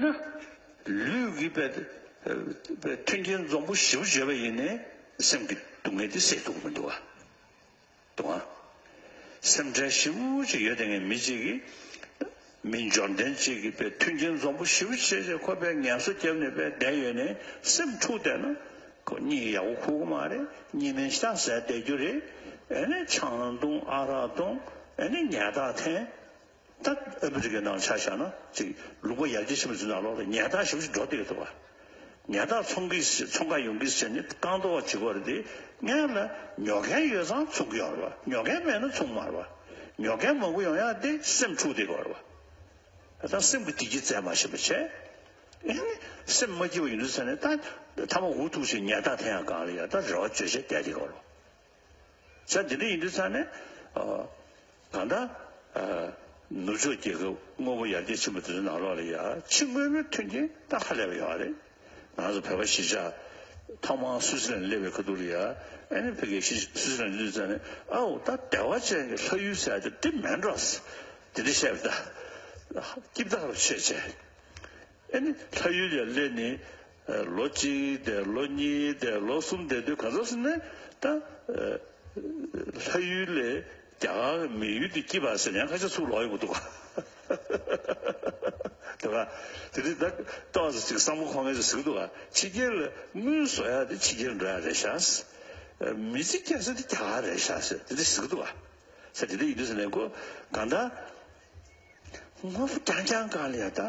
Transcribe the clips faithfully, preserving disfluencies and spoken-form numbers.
ན། ལུས་ཀྱི་པའི་པའི་མཐུན་རྐྱེན་འཛོམས་པོ་ཞེ་པོ་ཅིག་ཡོད་པ་ཡིན་ནའི་སེམས་ཀྱི་སྡུག་བསྔལ་དེ་སེལ་ཐུབ་ཀྱི་མི་འདུག་བ། འདུག་བ། སེམས་ཁྲལ་ཞེ་པོ་ཅིག་ཡོད་བསྡད་མཁན་མི་གཅིག་གིས། མི་འབྱོར་ལྡན་གཅིག་གིས་པའི་མཐུན་རྐྱེན་འཛོམས་པོ་ཞེ་པོ་ཅིག་བྱས་བྱས་ཁོ་པའི་ངལ་གསོ་བརྒྱབ་ནས་པའི་བསྡད་ཡོད་ནའི་སེམས་འཁྲུགས་བསྡད་ན། ཁོ་གཉིད་ཡག་པོ་ཁུག་གི་མ་རེད། གཉིད་སྨན་ཤ་ཟས་བསྡད་རྒྱུ་རེད། ཨེ་ནས་ཆང་འཐུང་ཨ་རག་འཐུང་ཨེ་ནས་ཉལ་ཐག་འཐེན། ད་ཨ་མི་རི་ཀའི་ནང་ཆ་བཞག་ན་ཅིག་ལུང་པ་ཡར་རྒྱས་ཕྱིན་པ་ཚོའི་ནང་ལོགས་ལ་ཉལ་ཐག་ཞེ་པོ་ཅིག་འགྲོ་བསྡད་ཀྱི་འདུག་བ། ཉལ་ཐག་འཚོང་གི་འཚོང་ག་ཡོང་གི་ཟེར་ནས་རྐང་ཐོག་བྱེད་དགོས་རེད་དེ། སྔོན་ལ་ཉོ་མཁན་ཡོད་ཙང་འཚོང་གི་ཡོད་རེད་བ། ཉོ་མཁན་མེད་ན་འཚོང་མ་རེད་བ། ཉོ་མཁན་མང་པོ་ཡོང་ཡག་དེ་སེམས་འཁྲུག་བསྡད་ཀྱི་ཡོད་རེད་བ། ད་སེམས་ཀྱི་བདེ་སྐྱིད་བཙལ་མ་ཤེས་པ་བྱས། ཨེ་ནི་སེམས་མ་སྐྱིད་པ་ཡིན་དུས་ཙ་ནས་ད་ཐ་མ་འུ་ཐུག་བྱས་ཉལ་ཐག་འཐེན་ཡག་སྒང་ལ་ཡ་ད་རེ་བ་བཅོལ་བྱས་བསྡད་བསྡད་ཀྱི་ཡོད་རེད་བ། ས་དེ་འདྲ་ཡིན་དུས་ཙང་ནས། ཨ། གང་ལྟར། ཨ། ནུབ་ཕྱོགས་རྒྱལ་ཁབ་དངོས་པོ་ཡར་རྒྱས་ཕྱིན་པ་དེ་ཚོའི་ནང་ལོགས་ལ་ཡ་ཕྱི་དངོས་པོའི་མཐུན་རྐྱེན་ད་ཧ་ལས་པ་ཡོད་རེད། ང་ཚོ་བོད་པ་གཞིས་ཆགས་ཐོག་མར་སུད་སི་ལན་སླེབས་པའི་ཁ་ཐུག་ལ་ཡ། ཨ་ནི་ཕ་གིའི་གཞིས་སུད་སི་ལན་སླེབས་ཙང་ནས་ཨའོ་ད་བདེ་བ་ཅན་གྱི་ལྷ་ཡུལ་ཟེར་ཡ་དེ་དེ་མིན་འགྲོ། དེ་འདྲ་བཤད་པ་ད། སྐྱིད་པ་ལ་ཆོས་བྱས། ཨ་ནི་ལྷ་ཡུལ་ལ་སླེབས་ནས། ལོ་གཅིག་བསྡད། ལོ་གཉིས་བསྡད། ལོ་གསུམ་བསྡད་དུས་ག་ཚོད་ཟེར་ན་ད། ལྷ་ཡུལ་ལས་རྒྱ་གར་གྱི་མི་ཡུལ་དེ་སྐྱིད་པ་ཟེར་ཡང་ཁ་ཤས་ཚུར་ལོག་ཡོང་གི་འདུག་ག། དེ་ག་དེ་དུས་ད་ཏོག་ཙམ་ཅིག་བསམ་བློ་འཁོར་མཁན་ཚོས་ཟེར་གི་འདུག་ག། ཕྱི་རྒྱལ་ལ་དངུལ་བཟོ་ཡ་དེ་ཕྱི་རྒྱལ་འགྲོ་ཡ་རེད་ཤག། མི་ཚེ་སྐྱེལ་ས་དེ་རྒྱ་གར་རེད་ཤག་ཟེར་དེ་འདྲ་ཟེར་གི་འདུག་ག། ས་དེ་འདྲ་ཡིན་དུས་ཟེར་ནས་ཁོ་གང་ལྟར། དངོས་པོ་རྐྱང་རྐྱང་སྒང་ལ་ཡ་ད་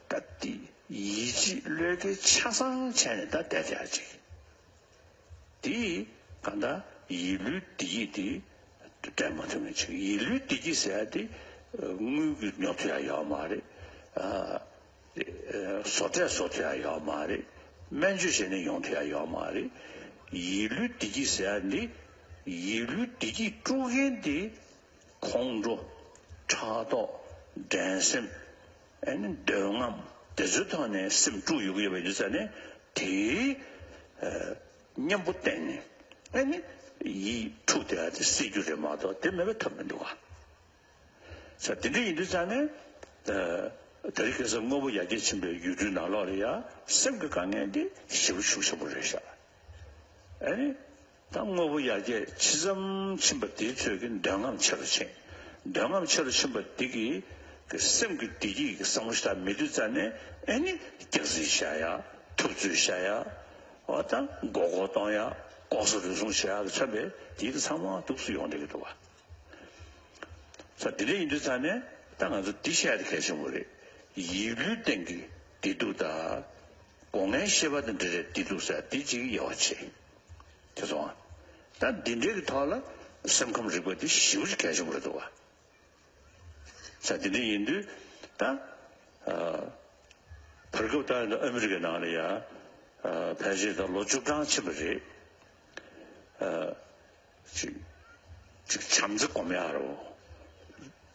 ད་དེ་ཡིད་ཆེས་བློས་འགེལ་ཆ་ཚང་བྱས་ནས་ད་བསྡད་བསྡད་ཅིག། དེ་གང་ལྟར་ཡིད་བློའི་བདེ་སྐྱིད་དེ་སྤྲད་མ་ཐུབ་མཁན་ཅིག། ཡིད་བློའི་བདེ་སྐྱིད་ཟེར་ཡ་དེ་དངུལ་གྱིས་ཉོ་ཐུབ་ཡ་ཡོད་མ་རེད། ཨ། བཟོ་གྲྭས་བཟོ་ཐུབ་ཡ་ཡོད་མ་རེད། སྨན་བཅོས་བྱས་ནས་ཡོང་ཐུབ་ཡ་ཡོད་མ་རེད། ཡིད་བློའི་བདེ་སྐྱིད་ཟེར་ཡ་འདི་ཡིད་བློའི་བདེ་སྐྱིད་དཀྲུག་མཁན་དེ། ཁོང་ཁྲོ། ཕྲག་དོག། འགྲན་སེམས། ཨ་ནི་འདོད་རྔམ་དེ་ཚོའི་ཐོག་ནས་སེམས་དཀྲུགས་ཡོང་གི་ཡོད་པ་ཡིན་ཙང་ནས་དེའི་ཨ་གཉེན་པོ་བསྟེན་ནས་ཨ་ནི་ཡིད་འཁྲུགས་བསྡད་ཡ་དེ་སེལ་རྒྱུ་རེད་མ་གཏོགས་དེ་མེད་པ་ཐབས་མི་འདུག་ག། ས་དེ་འདྲ་ཡིན་དུས་ཙང་ནས་ཨ་དེ་རིང་ཁ་སང་དངོས་པོ་ཡར་རྒྱས་ཕྱིན་པའི་ཡུལ་གྲུའི་ནང་ལོགས་ལ་ཡ་སེམས་ཀྱི་དཀའ་ངལ་འདི་ཞེ་པོ་ཤུགས་ཆེན་པོ་རེད་ཤག། ཨ་ནི། ད་དངོས་པོ་ཡར་རྒྱས་ཇི་ཙམ་ཕྱིན་པ་དེའི་ཚོད་ཀྱིས་འདོད་རྔམ་ཆེ་རུ་ཕྱིན། འདོད་རྔམ་ཆེ་རུ་ཕྱིན་པ་དེ་གིས་ཀྱི་སེམས་ཀྱི་བདེ་སྐྱིད་ཀྱི་བསམ་བློ་ཞིག་ད་མེད་དུས་ཙང་ནས་ཨ་ནི་སྐྱག་རྫུན་བཤད་ཡ། ཐུབ་ཚོད་བཤད་ཡ། འོ་ད་མགོ་སྐོར་གཏོང་ཡ། ལྐོག་ཟ་རུལ་སུངས་བྱེད་ཡ་གི་མཚོན་པའི་དེ་གི་ཚང་མ་འདུག་སེ་ཡོང་བསྡད་ཀྱི་འདུག་བ། ས་དེ་འདྲ་ཡིན་དུས་ཙང་ནས་ད་ང་ཚོ་འདི་བཤད་ཡ་དེ་གལ་ཆེན་པོ་རེད། ཡིད་བློའི་སྟེང་གི་བདེ་སྡུག་དང་། སྒོ་ལྔའི་ཤེས་པ་དང་འབྲེལ་བའི་བདེ་སྡུག་ཟེར་དེ་གཅིག་དབྱེ་བ་ཕྱེ། དེ་སོང་ང་། ད་འདི་འདྲའི་གི་ཐོག་ལ་སེམས་ཁམས་རིག་པ་དེ་ཞེ་པོ་ཅིག་གལ་ཆེན་པོ་རེད་འདུག་བ། ས་དེ་འདྲ་ཡིན་དུས་ད། ཨ། བར་སྐབས་ད་ཨ་མི་རི་ཀའི་ནང་ལ་ཡ། ཨ། ཕལ་ཆེར་ད་ལོ་བཅུ་གྲངས་ཕྱིན་པ་རེད། ཨ། ཅིག་ཅིག་བྱམས་བརྩེ་སྒོམ་ཡག་རོ།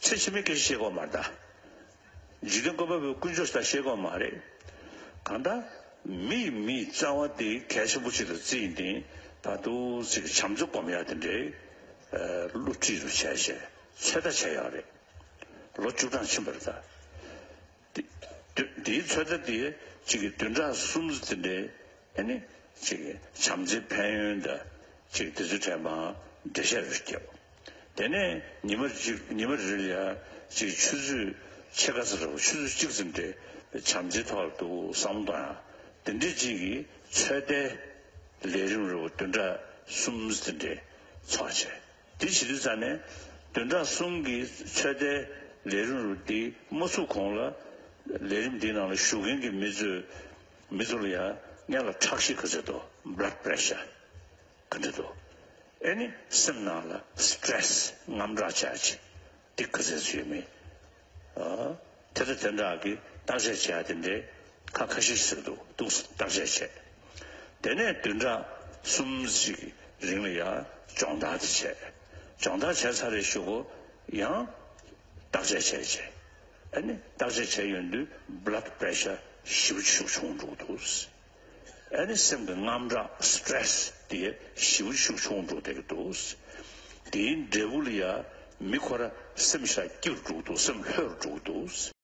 ཚེ་ཕྱི་མའི་སྐད་ཆ་བཤད་དགོས་མ་རེད་ད། འཇིག་རྟེན་བཀོད་པ་པོའི་དཀོན་མཆོག་ད་བཤད་དགོས་མ་རེད། གང་ལྟར་མི་ཡིས་མིའི་རྩ་བ་དེ་གལ་ཆེན་པོ་ཅིག་ལ་བརྩིས་ཡིན་དེ་ད་དུང་ཅིག་བྱམས་བརྩེ་སྒོམ་ཡག་དེ་འདྲའི་བསླུ་བྲིད་རུ་བྱས་བྱས་ཚོད་ལྟ་བྱས་ཡོད་རེད། ལོ་བཅུ་གྲངས་ཕྱིན་པ་རེད་ད། དེ་དེ་དེའི་ཚོད་ལྟ་དེ་གཅིག་གི་བདུན་ཕྲག་གསུམ་དེ་འདྲའི་ཨ་ནི་གཅིག་གི་བྱམས་བརྩེའི་ཕན་ཡོན་དང་གཅིག་དེ་ཚོའི་གྲས་མར་འགྲེལ་བཤད་རེ་བརྒྱབ། དེ་ནས་ཉི་མ་གཅིག་ཉི་མ་རེ་རེ་ལ་ཡ་གཅིག་ཆུ་ཚོད་ཕྱེད་ཀ་ཙམ་རེ་བ་ཆུ་ཚོད་གཅིག་ཙམ་རེ་བྱམས་བརྩེའི་ཐོག་ལ་འདུག་བསམ་བློ་གཏོང་ཡ་དེ་འདྲའི་གཅིག་གི་ཚོད་ལྟའི་ལས་རིམ་རེ་བ་བདུན་ཕྲག་གསུམ་དེ་འདྲའི་ཚོགས་བྱས། དེ་བྱེད་དུས་ཙང་ནས་བདུན་ཕྲག་གསུམ་གྱི་ཚོད་ལྟའི་ལས་རིམ་རུ་འདི་མ་ཚུགས་གོང་ལ་ལས་རིམ་འདིའི་ནང་ལ་ཞུགས་མཁན་གྱི་མི་ཚོས་མི་ཚོ་ལ་ཡང་སྔོན་ལ་ཁྲག་ཤེད་ག་ཚོད་འདུག blood pressure ག་འདྲ་འདུག་ཨེ་ནི་སེམས་ནང་ལ་stress དངངས་སྐྲག་ཆགས་ཅིག་འདི་ག་ཚོད་ཚོད་མེད། ཨ། དེ་དང་དེ་འདྲ་གི་བརྟག་དཔྱད་བྱས་དེ་འདྲའི་ཁ་ཁ་ཤས་ཤིག་འདུག་འདུག་བརྟག་དཔྱད་བྱས། དེ་ནས་བདུན་ཕྲག་གསུམ་ཞིག་གི་རིང་ལ་ཡང་སྦྱོང་བརྡར་དེ་བྱས། སྦྱོང་བརྡར་བྱས་ཚར་རེ་ཞུ་གོ་ཡང་བརྟག་དཔྱད་བྱས་བྱས། ཨ་ནི་བརྟག་དཔྱད་བྱས་ཡོང་དུས་blood pressure ཞེ་པོ་ཅིག་ཆུང་འགྲོ་གི་འདུག་ཨ་ནི་སེམས་ཀྱི་དངངས་སྐྲག་stress དེ་ཞེ་པོ་ཅིག་ཆུང་འགྲོ་བསྡད་ཀྱི་འདུག་དེའི་འབྲས་བུ་ལ་ཡང་མི་ཁོ་ར་སེམས་ཤ་སྐྱིད་རུ་འགྲོ་གི་འདུག་སེམས་ལྷོད་རུ་འགྲོ་གི་འདུག